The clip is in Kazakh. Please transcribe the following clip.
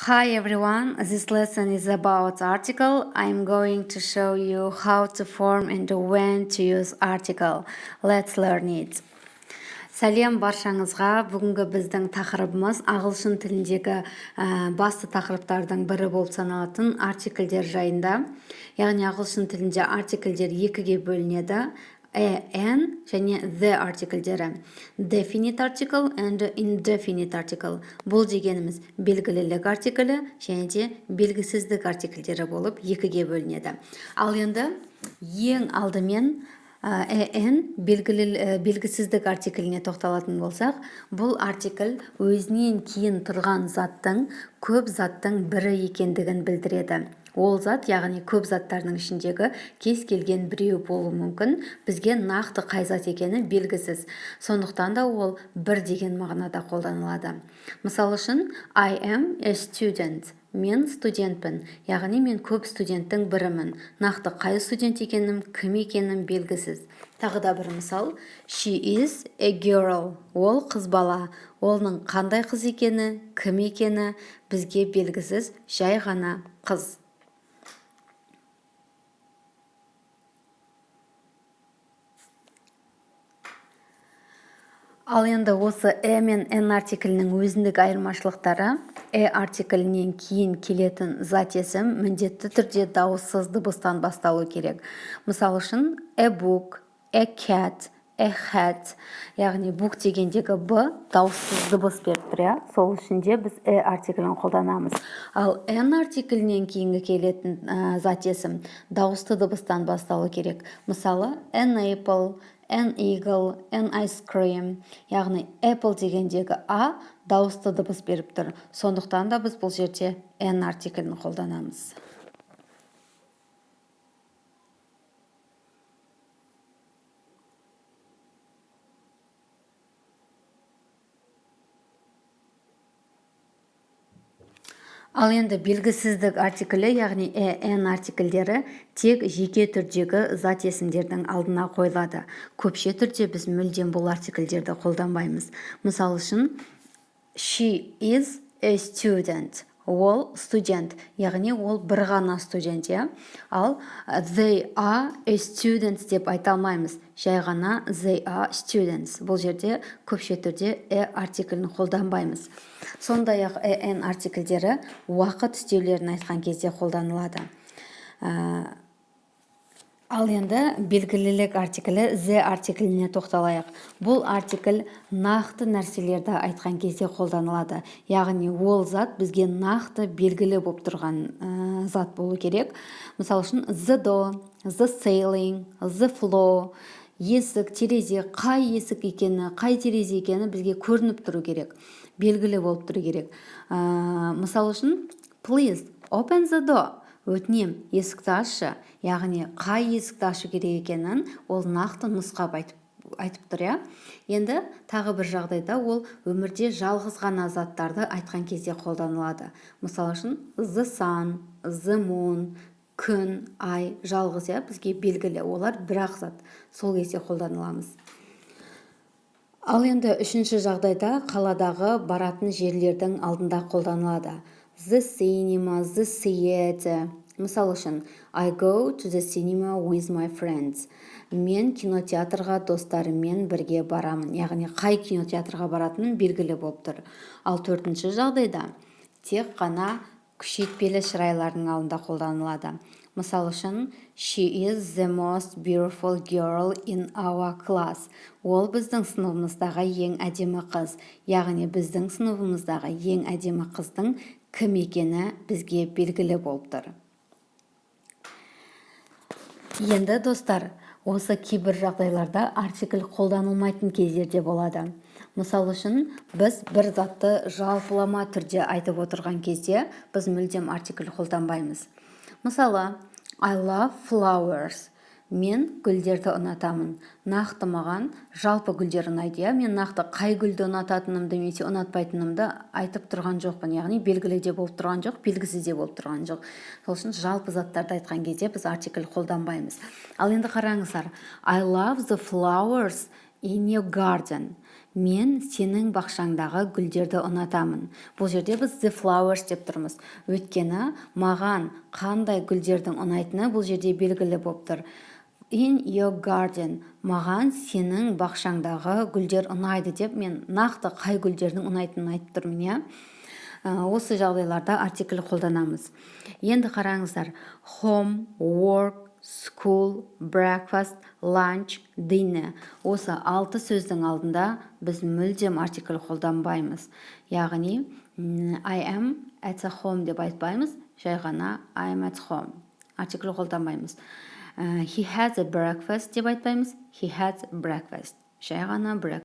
Hi everyone, this lesson is about article. I'm going to show you how to form and when to use article. Let's learn it. Сәлем баршаңызға. Бүгінгі біздің тақырыбымыз ағылшын тіліндегі басты тақырыптардың бірі болып саналатын артикльдер жайында. Яғни ағылшын тілінде артикльдер екіге бөлінеді: a, an және the артикльдері. Definite article and indefinite article. Бұл дегеніміз белгілілік артиклі және де белгісіздік артикльдері болып екіге бөлінеді. Ал енді ең алдымен a, an белгісіздік артикліне тоқталатын болсақ, бұл артикль өзінен кейін тұрған заттың көп заттың бірі екендігін білдіреді. Ол зат, яғни көп заттардың ішіндегі кез келген біреу болуы мүмкін, бізге нақты қай зат екені белгісіз. Сондықтан да ол бір деген мағынада қолданылады. Мысалы үшін, I am a student. Мен студентпін, яғни мен көп студенттің бірімін. Нақты қай студент екенім, кім екенім белгісіз. Тағы да бір мысал: She is a girl. Ол қыз бала. Оның қандай қыз екені, кім екені бізге белгісіз, жай ғана қыз. Ал енді осы a мен an артиклінің өзіндік айырмашылықтары: a артиклінен кейін келетін зат есім міндетті түрде дауыссыз дыбыстан басталу керек. Мысалы үшін, a book, a cat, a hat. Яғни book дегендегі б дауыссыз дыбыс беріп тұр, иә, сол үшін де біз a артиклін қолданамыз. Ал an артиклінен кейінгі келетін зат есім дауысты дыбыстан басталу керек. Мысалы, an apple, an eagle, an ice cream. Яғни apple дегендегі а дауысты дыбыс беріп тұр, сондықтан да біз бұл жерде an артиклін қолданамыз. Ал енді белгісіздік артиклі, яғни a, an артикльдері тек жеке түрдегі зат есімдердің алдына қойылады. Көпше түрде біз мүлдем бұл артикльдерді қолданбаймыз. Мысалы үшін, she is a student. Ол студент, яғни ол бір ғана студент, иә. Ал they are a students деп айта алмаймыз, жай ғана they are students. Бұл жерде көпше түрде a артиклін қолданбаймыз. Сондай ақ a, an артикльдері уақыт үстеулерін айтқан кезде қолданылады. Ал енді белгілілік артиклі, the артикліне тоқталайық. Бұл артикль нақты нәрселерді айтқан кезде қолданылады, яғни ол зат бізге нақты белгілі болып тұрған зат болу керек. Мысалы үшін, the door, the ceiling, the floor. Есік, терезе, қай есік екені, қай терезе екені бізге көрініп тұру керек, белгілі болып тұру керек. Мысалы үшін, please open the door. Өтінем, есікті ашшы. Яғни қай есікті ашу керек екенін ол нақты нұсқап айтып тұр, иә. Енді тағы бір жағдайда ол өмірде жалғыз ғана заттарды айтқан кезде қолданылады. Мысалы үшін, the sun, the moon. Күн, ай жалғыз, иә, бізге белгілі, олар бір-ақ зат, сол кезде қолданыламыз. Ал енді үшінші жағдайда қаладағы баратын жерлердің алдында қолданылады: the cinema, the theater. Мысалы үшін, I go to the cinema with my friends. Мен кинотеатрға достарыммен бірге барамын. Яғни қай кинотеатрға баратыным белгілі болып тұр. Ал төртінші жағдайда тек қана күшейтпелі шырайлардың алдында қолданылады. Мысалы үшін, she is the most beautiful girl in our class. Ол біздің сыныбымыздағы ең әдемі қыз. Яғни біздің сыныбымыздағы ең әдемі қыздың кім екені бізге белгілі болып тұр. Енді, достар, осы кейбір жағдайларда артикль қолданылмайтын кездер де болады. Мысалы үшін, біз бір затты жалпылама түрде айтып отырған кезде біз мүлдем артикль қолданбаймыз. Мысалы, I love flowers. Мен гүлдерді ұнатамын. Нақты маған жалпы гүлдер ұнайды, иә. Мен нақты қай гүлді ұнататынымды немесе ұнатпайтынымды айтып тұрған жоқпын, яғни белгілі де болып тұрған жоқ, белгісіз де болып тұрған жоқ. Сол үшін жалпы заттарды айтқан кезде біз артикль қолданбаймыз. Ал енді қараңыздар: I love the flowers in your garden. Мен сенің бақшаңдағы гүлдерді ұнатамын. Бұл жерде біз «the flowers» деп тұрмыз, өйткені маған қандай гүлдердің ұнайтыны бұл жерде белгілі болып тұр. «In your garden», маған сенің бақшаңдағы гүлдер ұнайды деп, мен нақты қай гүлдердің ұнайтынын айтып тұрмын, иә. Осы жағдайларда артикль қолданамыз. Енді қараңыздар: home, work, school, breakfast, lunch, dinner. Осы алты сөздің алдында біз мүлдем артикль қолданбаймыз, яғни «I am at a home» деп айтпаймыз, жай ғана «I am at home», артикль қолданбаймыз. «He has a breakfast» деп айтпаймыз, «He has breakfast», жай ғана breakfast.